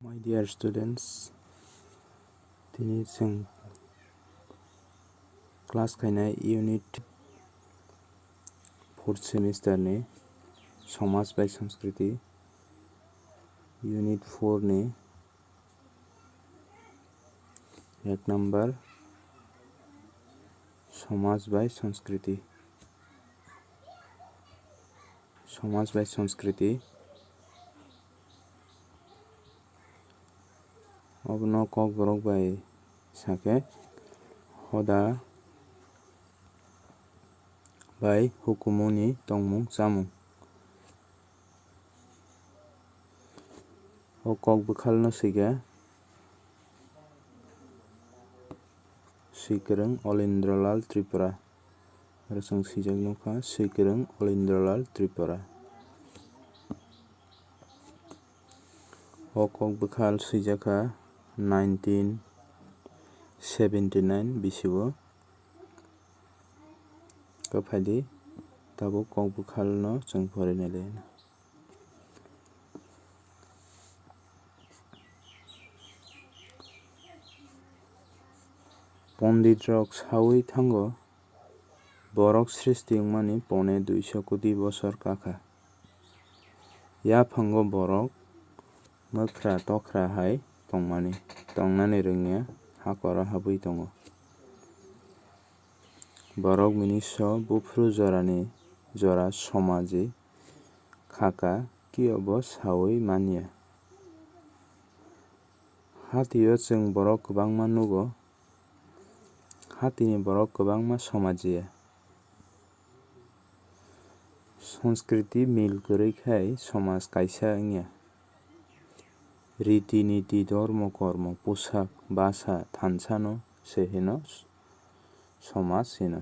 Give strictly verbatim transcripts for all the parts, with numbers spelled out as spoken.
My dear students, tini chwng class khainai unit fourth semester ni Samaj bai Sanskriti, unit four ni ek number Samaj bai Sanskriti. Samaj bai Sanskriti. Obono Kokborok bai sakhe hoda bai hukumu ni tongmung chamung. O kok bwkhal no swikha Swikwrwng Olendralal Tripura. Aro chwng swijak nukha Swikwrwng Olendralal Tripura. O kok bwkhal swijakha nineteen seventy nine bisio. Khe phaidi tabuk kok bwkhalno chwng porinai lai. Ponditrok saui thango, borok srishti wngmani pone duiso koti bosor kakha. Yaphango borok mwkhra tokhra hai tongmani, tongnani rwngya hakoro habwi tongo. Borok miniso buphuru jorani jora somaji khaka kiyobo saui manya. Hatio chwng borok kwbangma nugo, hatini borok kwbangma somajiya. Sanskriti mil kwrwi khai somaj kaisa wngya. Riti niti, dhormo kormo, pusak, basa, thansano se hino somaj hino.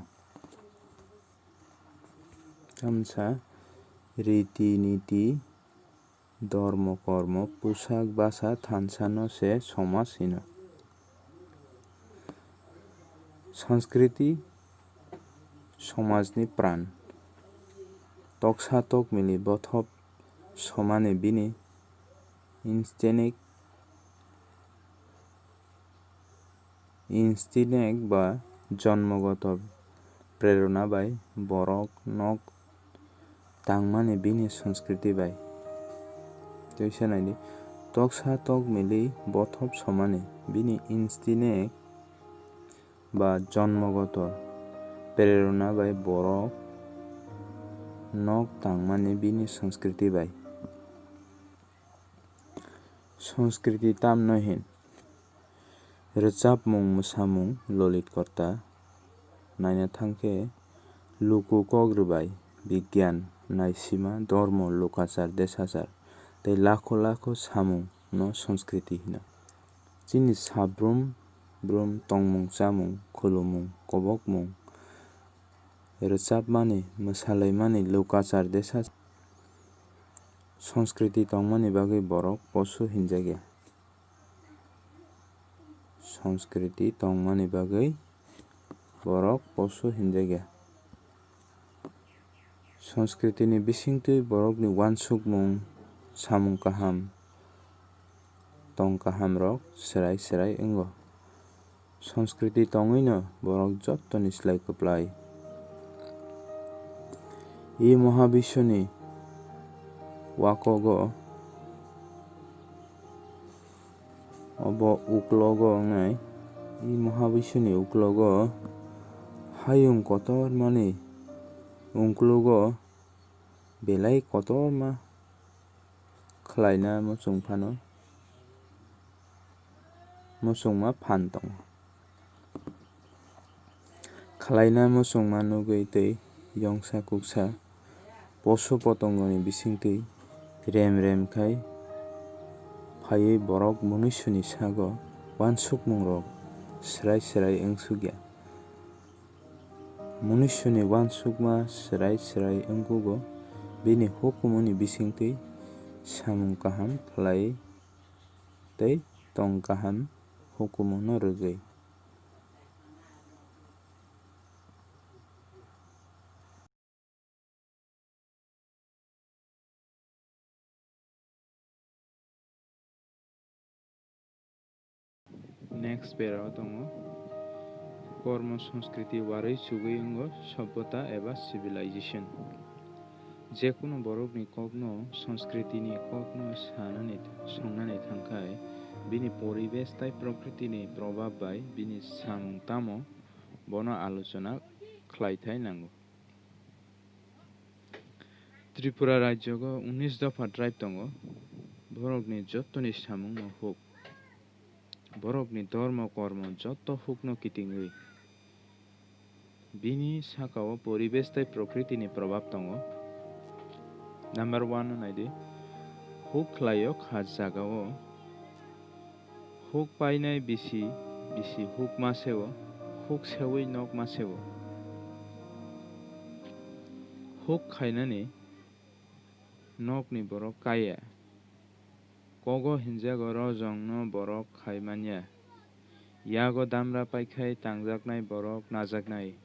Tamsa riti niti, dhormo kormo, pusak basa, thansano se somaj hino. Sanskriti somajni pran. Toksa tokmili bothop somani bini instinct, instinct ba jonmogoto prerona bai borok nok tangmani bini sanskriti bai. Teisa naidi, toksa tokmili bothop somani bini instinct ba jonmogoto prerona bai borok nok tangmani bini sanskriti bai. Sanskriti tamno hin? Rwchapmung, mwsamung, lolit korta naina thangkhe luku kok rwbai, bigyan, naisima, dhormo, lokachar, desachar tei lakho lakho samung no sanskriti hino. Chini sabrum brum tongmung chamung, khulumung, kobokmung, rwchapmani, mwsalaimani, lokachar, desachar, sanskriti tongmani bagwi borok posu hinjakya. Sanskriti tongmani bagwi borok posu hinjakya. Sanskritini bisingtwi borokni uansukmung, samung kaham, tong kahamrok swrai swrai wngo. Sanskriti tongwino borok jottoni slai kwplai. I Mohabiswoni wakogo, obo uklogo wngnai, i Mohabiswoni uklogo hayung kotormani ungklugo belai kotorma khlaina muchung phano, muchungma phan tongo. Khlaina muchungma nugwi tei yongsa kuksa posu potongoni bisingtwi rem rem khai phaiwi borok munuisuni sago uansukmungrok swrai swrai wngsukya. Munuisuni uansukma swrai swrai wngkugo, bini hukumuni bisingtwi samung kaham khlai tei tong kaham hukumu no rwgwi. Next para o tongo, kormo sanskriti warwi chugwi wngo sobbota eba civilization. Jekunu borokni kokno, sanskritini kokno sanani, songnani thangkhai, bini poribesh tai prokriti ni probab bai bini samung tamo, bono alochona khlaithai nango. Tripura rajyogo unis dopha tribe tongo. Borokni jottoni samungno huk. Borokni dormo kormo jotto hukno kitingwi. Bini sakao poribesh tai prokriti ni probab tongo. Number one no naidi, huk khlaio kha jagao. Huk painai bisi, bisi huk ma seo, huk sewi nok ma seo. Huk khainani nokni borok kaya. Kogo hinjago rojongno borok khai manya. Yago damra paikhai tangjaknai borok najaknai.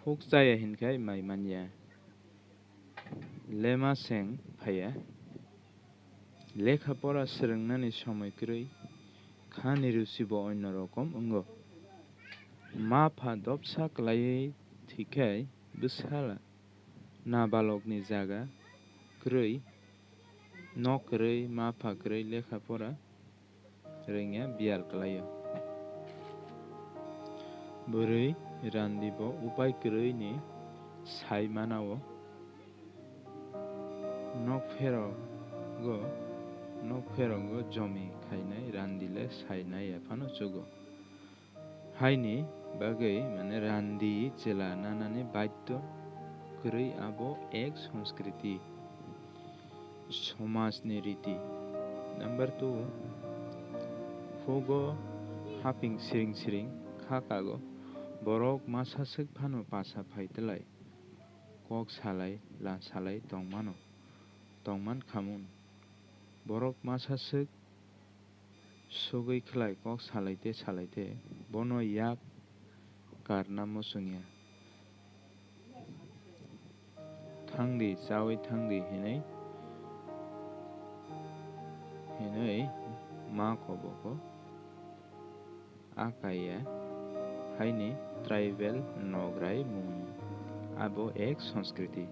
Huk chaya hinkhai mai manya. Lema seng phaiya. Lekha pora swrwngnani somoi kwrwi, khani ruchi bo onno rokom wngo. Ma pha dopsa kwlaiwi thwikhai bwsala nabalokni jaga kwrwi, nok kwrwi, ma pha kwrwi lekha pora rwngya biyal kwlaio. Bwrwi randi bo upai kwrwi ni sai manao. Nok pherogo, nok pherogo jomi khainai randi le sai naiya phano chugo. Haini bagwi, mane, randi chwla nanani baidhyo kwrwi abo ek sanskriti, somajni riti. Number two, hugo haping siring siring kha kago, borok masa swk phano pasa phai twlai kok salai la salai tongmano, tongman khamun. Borok masa swk sugwi khlai kok salaite salaite bono yak karna muchungya. Thangdi, chawi thangdi hinwi, hinwi ma koboko akaiya haini tribal nograi mung abo ek sanskriti.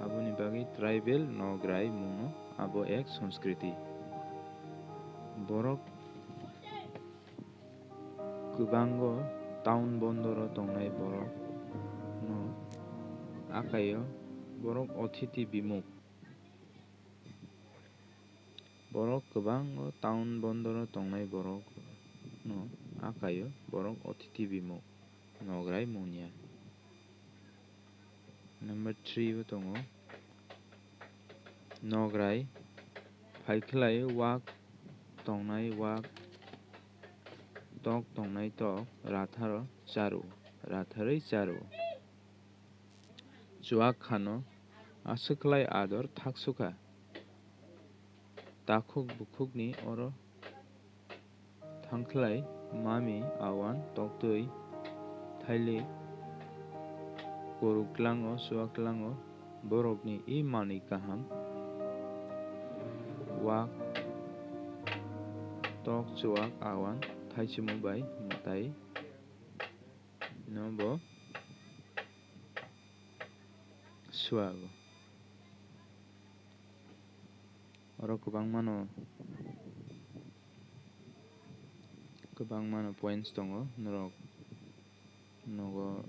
Aboni bagwi tribal nograi mungno abo ek sanskriti. Borok kwbango town bondoro tongnai borokno akaio, borok othiti bimuk. Borok kwbango town bondoro tongnai borokno akaio, borok othiti bimuk, nograi mungya. Number three bo tongo, nograi phaikhlai wak tongnai wak, tok tongnai tok, ratharo charu, ratharwi charu. Chuak khano aswk khlai ador thak sukha. Takhuk bukhukni oro thangkhlai mami awan toktwi thailik koruk tlango, chuak tlango, borokni i manwi kaham wak tok chuak awan thaichimo bai mwtai no bo suago. Oro kwbangmano, kwbangmano points tongo, norok nogo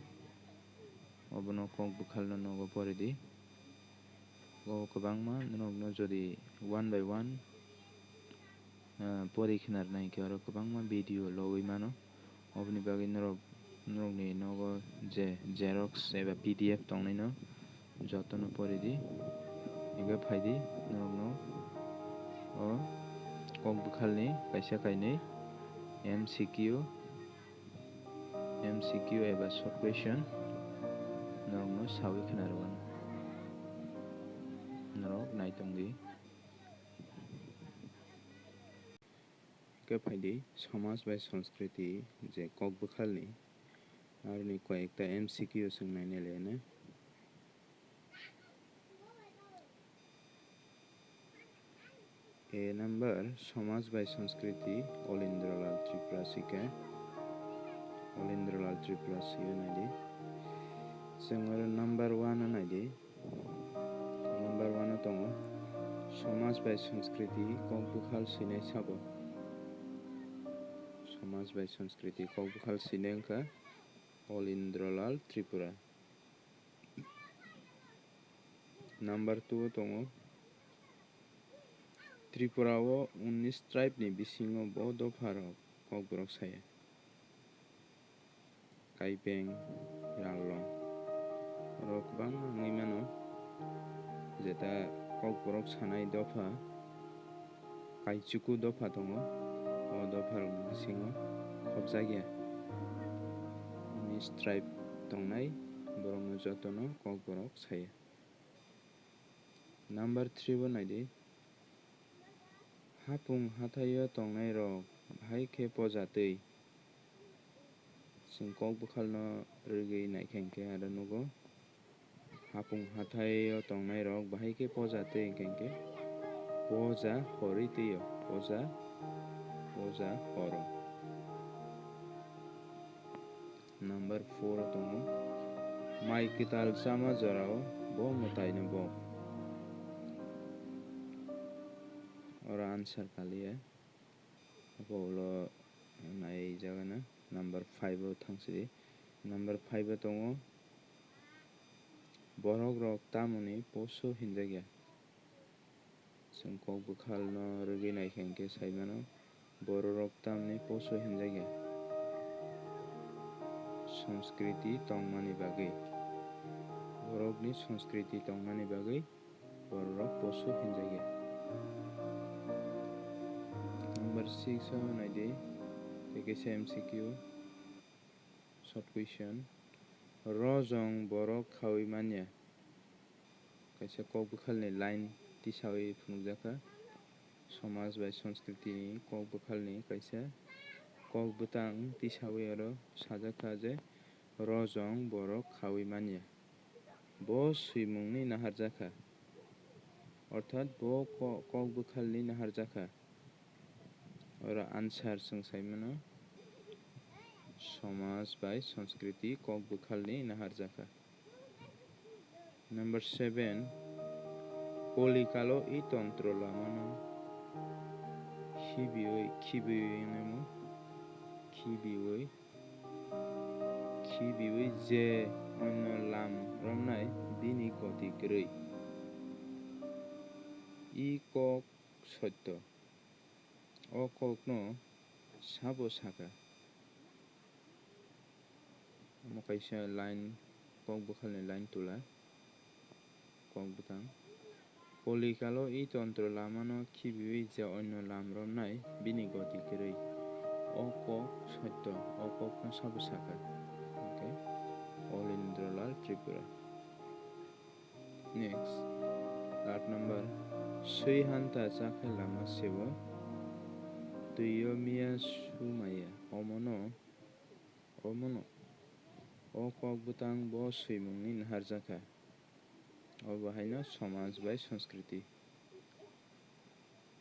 obono kok bwkhalno nogo poridi. O kwbangma norokno jodi one by one, ah, pori khnarna hinkhe oro kwbangma video logwi mano. Oboni bagwi norok, norokni nogo je xerox eba P D F tongnaino jotono poridi. Hinkhe phaidi norokno o kok bwkhalni kaisa kainwi M C Q, M C Q eba short question norokno sawi khna rwano. Norok naitongdi. Khe phaidi, somaj bai sanskriti je kok bwkhalni, aroni koi ekta M C Q swngnai nai le hwnwi. A number, Somaj bai Sanskriti, Olindralal Tripura sikha. Olindralal Tripura sio naidi. Chwng oro number one o naidi. Number one o tongo Somaj bai Sanskriti kok bwkhal swinai sabo. Somaj bai Sanskriti kok bwkhal swinai wngkha Olindralal Tripura. Number two o tongo Tripura o unnish tribe ni bisingo bo dopha rok kokborok saya. Kaipeng, Rallong. Oro kwbangma wngwi mano, jeta kokborok sanai dopha, kaichuku dopha tongo, o dopharokni bisingo khopjakya. Unnish tribe tongnai, borokno jotono kokborok saya. Number three bo naidi. Hapung hathaio tongnairok bahai khe poja twi. Chwng kok bwkhalno rwgwi naikha hinkhe aro nugo. Hapung hathaio tongnairok bahai khe poja twi hinkhe poja horwi twio. Poja, poja horo. Number four o tongo. Mai kwtal chama jorao bo mwtaino bo. Oro answer kaliya. Abo ulo nai jagana. Number five o thangsidi. Number five o tongo. Borok rok tamoni poso hinjakya. Chwng kok bwkhalno rwgwi naikha hinkhe sai mano, bororok tamni poso hinjakya? Sanskriti tongmani bagwi. Borokni sanskriti tongmani bagwi bororok poso hinjakya. Number six o naidi, tei kaisa M C Q. Short question. Rojong borok khaui manya. Kaisa kok bwkhalni line tisaui phunukjakha. Somaj bai Sanskriti ni kok bwkhalni kaisa kok bwtang tisaui oro sajakha je, rojong borok khaui manya. Bo swimungni naharjakha. Orthat bo ko-, kok bwkhalni naharjakha. Oro answer chwng sai mano, Somaj bai Sanskriti kok bwkhalni naharjakha. Number seven, Polikalo i tontro lamano khibiui, khibiui wngnaimo, khibiui, khibiui je onno lam romnai bini goti kwrwi. I kok sotto. O kokno sabo sakha. Omo kaisa line, kok bwkhalni line tula. Kok bwtang. Polikalo i tontro lamano khibiui je onno lam romnai bini goti kwrwi. O kok sotto, o kokno sabo sakha. Okay. Olindralal Tripura. Next, aat number, swi hanta chakhe lama sebo, twio miya sumaya, omono, omono, o kok bwtang bo swimungni naharjakha. Obo haino Somaj bai Sanskriti.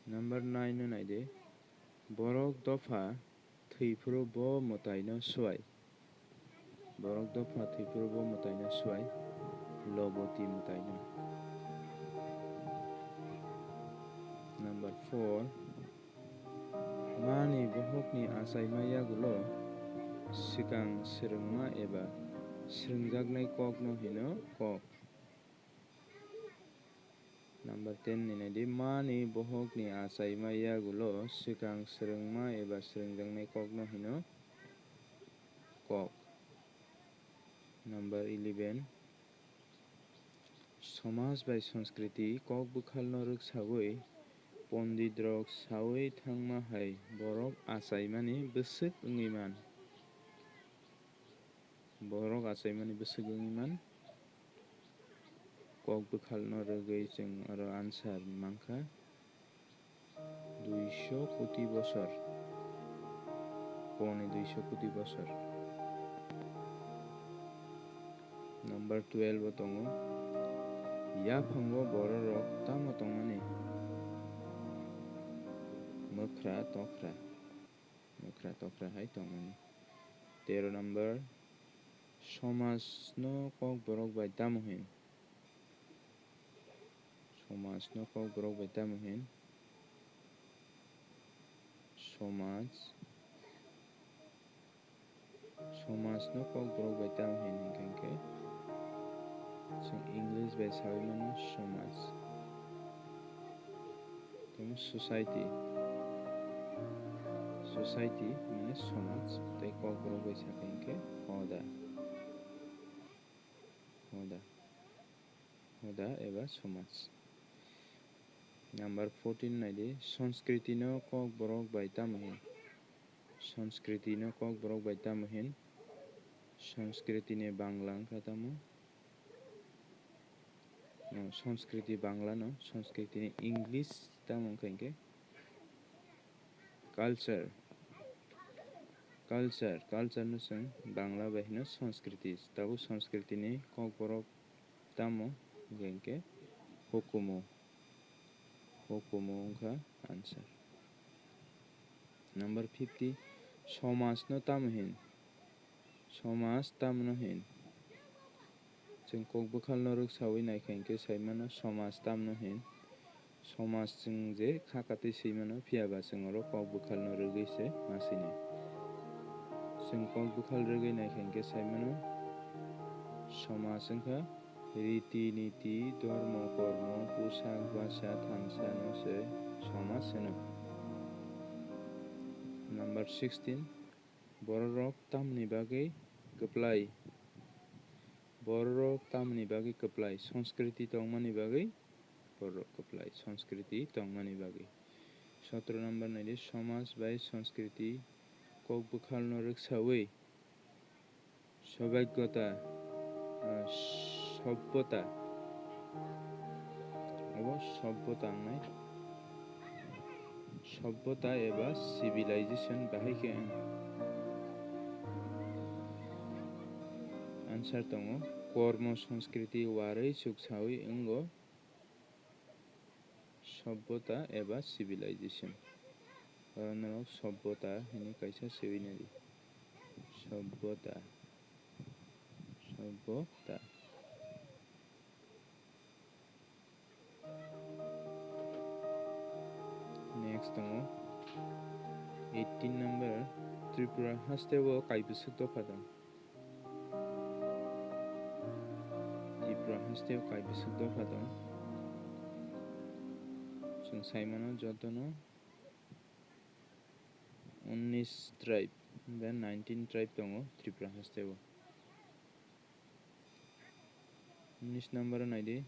Number nine no naidi, borok dopha thwiphuru bo mwtaino swai. Borok dopha thwiphuru bo mwtaino swai, Loboti mwtaino. Number four, mani bohokni achaima yagulo swkang swrwngma eba swrwngjaknai kokno hino kok. Number ten ni naidi, mani bohokni achaima yagulo swkang swrwngma eba swrwngjaknai kokno hino kok. Number eleven, Somaj bai Sanskriti kok bwkhalno rwksaui ponditrok saui thangma hai borok achaimani bwswk wngwi man. Borok achaimani bwswk wngwi man. Kok bwkhalno rwgwi chwng oro answer mankha duiso koti bosor. Poni duiso koti bosor. Number twelve o tongo. Yaphango bororok tamo tongmani? mwkhra tokra, mwkhra tokra hai tongmani. Tero number, somajno kokborok bai tamo hin? Somajno kokborok bai tamo hin? Somaj, somajno kokborok bai tamo hin hinkha khe, chwng English bai saui mano somaj. Tamo society, society mane somaj, tei kokborok bai sakha hinkhe hoda, hoda, hoda eba somaj. Number fourteen naidi, Sanskritino kokborok bai tamo hin? Sanskritino kokborok bai tamo hin? Sanskritini Bangla wngkha tamo? Oh, Sanskriti Bangla no, Sanskritini English tamo wngkha hinkhe culture. Culture, culture no chwng Bangla bai hino Sanskriti. Tabuk Sanskritini kokborok tamo hinkhe hukumu. Hukumu wngkha answer. Number fifty, somaj no tamo hin? Somaj tamno hin? Chwng kok bwkhalno rwksaui naikha hinkhe saimano somaj tamno hin. Somaj chwng je kha katwi swimano, phiyaba chwng oro kok bwkhalno rwgwi se ma sinai. Chwng kok bwkhal rwgwi naikha hinkhe saimano somaj wngkha riti niti, dhormo kormo, pusak basa, thansa no se somaj hwno. Number sixteen, bororok tamni bagwi kwplai? Bororok tamni bagwi kwplai? Sanskriti tongmani bagwi bororok kwplai, sanskriti tongmani bagwi. Sotro number naidi, somaj bai sanskriti kok bwkhalno rwksaui sobagyota, ah, sobbota. Obo sobbota wngnai. Sobbota eba civilization bahai khe wng. Answer tongo, kormo sanskriti warwi chuksaui wngo sobbota eba civilization. Oro norok sobbota hinwi kaisa swiwi naidi. Sobbota. Sobbota. Next tongo eighteen number, Tripura hasteo kaibwswk dopha tong? Tripura hasteo kaibwswk dopha tong? Chwng saimano jotono unnish tribe, ba nineteen tribe tongo Tripura hasteo. Unnish number o naidi,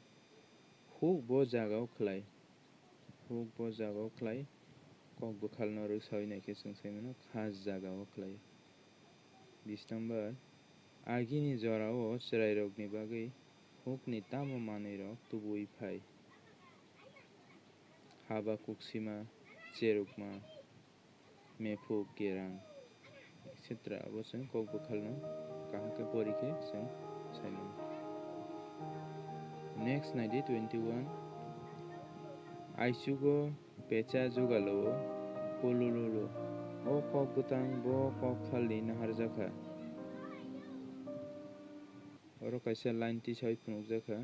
huk bo jagao khlai. Huk bo jagao khlai. Kok bwkhalno rwksaui naikhe chwng saimano kha jagao khlai. Bis number, agini jorao chwrairokni bagwi hukni tamo manwirok tubui phai? Haba kuksima, cherukma, mephuk, kerang, et cetera. Abo chwng kok bwkhalno kaham khe pori khe chwng saimano. Next naidi twenty-one. Aichugo pecha jugalo kulululu. O kok bwtang bo kok khalni naharjakha. Oro kaisa line tisaui phunukjakha.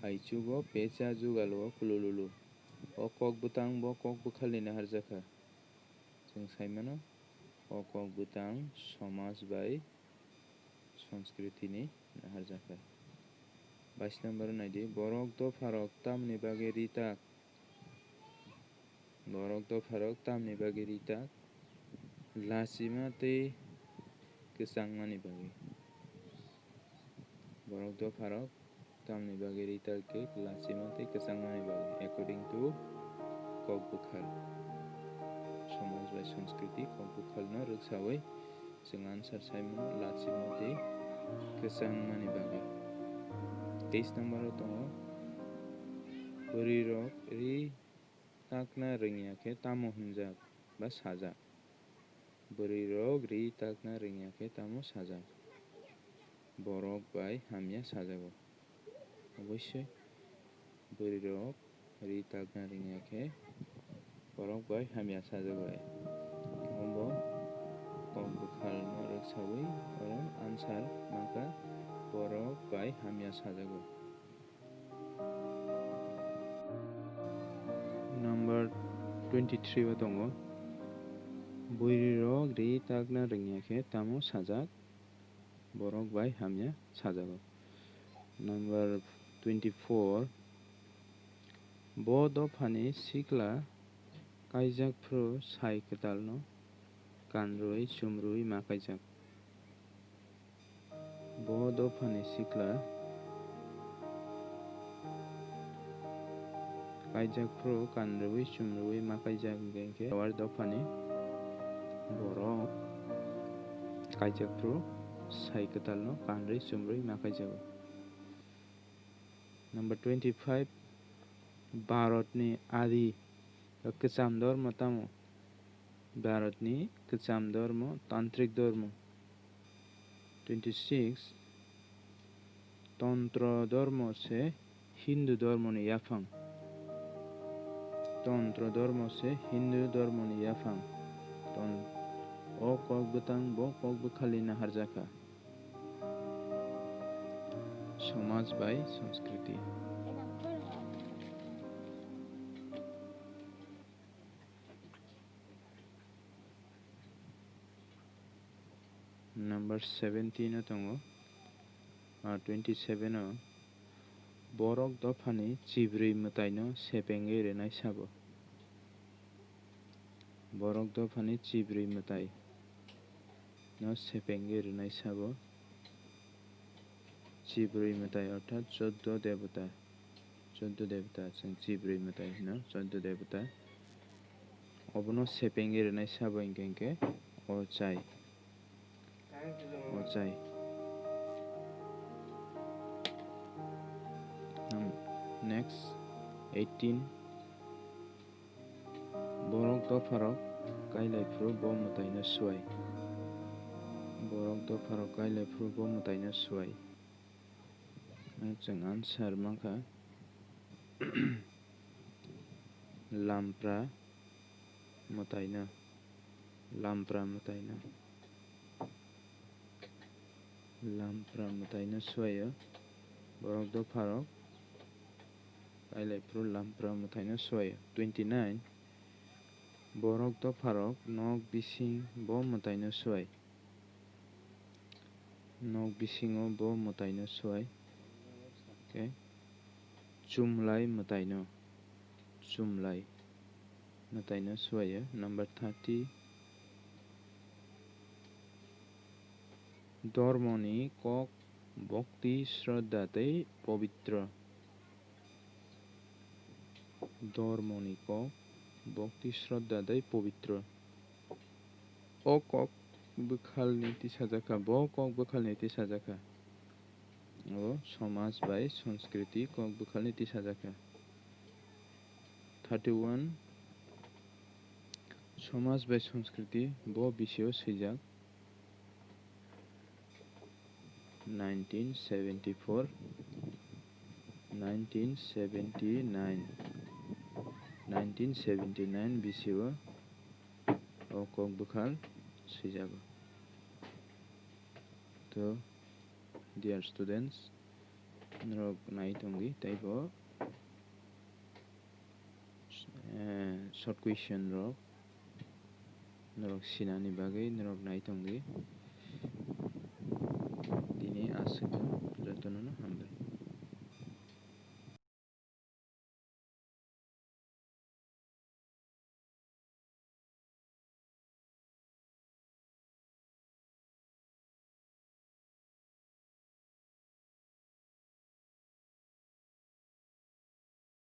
Aichugo pecha jugalo kulululu. O kok bwtang bo kok bwkhalni naharjakha. Chwng saimano, o kok bwtang somaj bai sanskritini naharjakha. Bais number naidi, borok dopharok tamni bagwi ritak? Borok dopharok tamni bagwi ritak? Lachima tei kwchangmani bagwi. Borok dopharok tamni bagwi ritak khe lachima tei kwchangmani bagwi, according to kok bwkhal. Somaj bai sanskriti kok bwkhalno rwksaui chwng answer saimano lachima tei kwchangmani bagwi. Teis number o tongo, bwrwirok ri takna rwngya khe tamo hwnjak ba sajak? Bwrwirok ri takna rwngya khe tamo sajak? Borok bai hamya sajago. Oboisoi bwrwirok ri takna rwngya khe borok bai hamya sajago. Omo kok bwkhalno rwksawi oro answer mankha borok bai hamya sajago. Number twenty-three o tongo, bwrwirok ri takna rwngya khe tamo sajak? Borok bai hamya sajago. Number twenty-four, bo dophani sikla kaijak phuru sai kwtalno kanrwi chumrwi ma kaijak. Bo dophani sikla kaijak phuru kanrwi chumrwi ma kaijak, hwnkhe hwnkhe Jawar dophani borok kaijak phuru sai kwtalno kanrwi chumrwi ma kaijago. Number twenty-five, Bharatni adi kwcham dormo tamo? Bharatni kwcham dormo tantrik dormo. Twenty-six, Tontro dormo se Hindu dormoni yaphang. Tontro dormo se Hindu dormoni yaphang. Ton-, o kok bwtang bo kok bwkhalni naharjakha. Somaj bai Sanskriti. Number seventeen o tongo, ah, twenty-seven o, borok dophani chibrwi mwtaino sepengwi rwnai sabo. Borok dophani chibrwi mwtai no sepengwi rwnai sabo. Chibrwi mwtai orthat choddo debota, choddo debota, chwng chibrwi mwtai hino choddo debota. Obono sepengwi rwnai sabo hinkhe hinkhe o chai. O chai. Next, eighteen. Borok dopharok kailai phuru bo mwtaino swai. Borok dopharok kailai phuru bo mwtaino swai. Ang chwng answer mankha. Lampra mwtaino. Lampra mwtaino. Lampra mwtaino swaio. Borok dopharok kailai phuru lampra mwtaino swaio. Twenty-nine. Borok dopharok nok bising bo mwtaino swai. Nok bisingo bo mwtaino swai. Okay. Chumlai mwtaino. Chumlai mwtaino swaio. Number thirty. Dormoni kok bhakti, shraddha tei pobitro. Dormoni kok bhakti, shraddha tei pobitro. O kok bwkhalni tisajakha, bo kok bwkhalni tisajakha. O somaj bai sanskriti kok bwkhalni tisajakha. Thirty-one, somaj bai sanskriti bo bisio swijak. Nineteen seventy-four, nineteen seventy-nine, nineteen seventy-nine bisio o kok bwkhal swijago. To, dear students, norok nai tongdi, taibo eh, short question rok norok sinani bagwi norok nai tongdi. Tini aswk jotono hambai.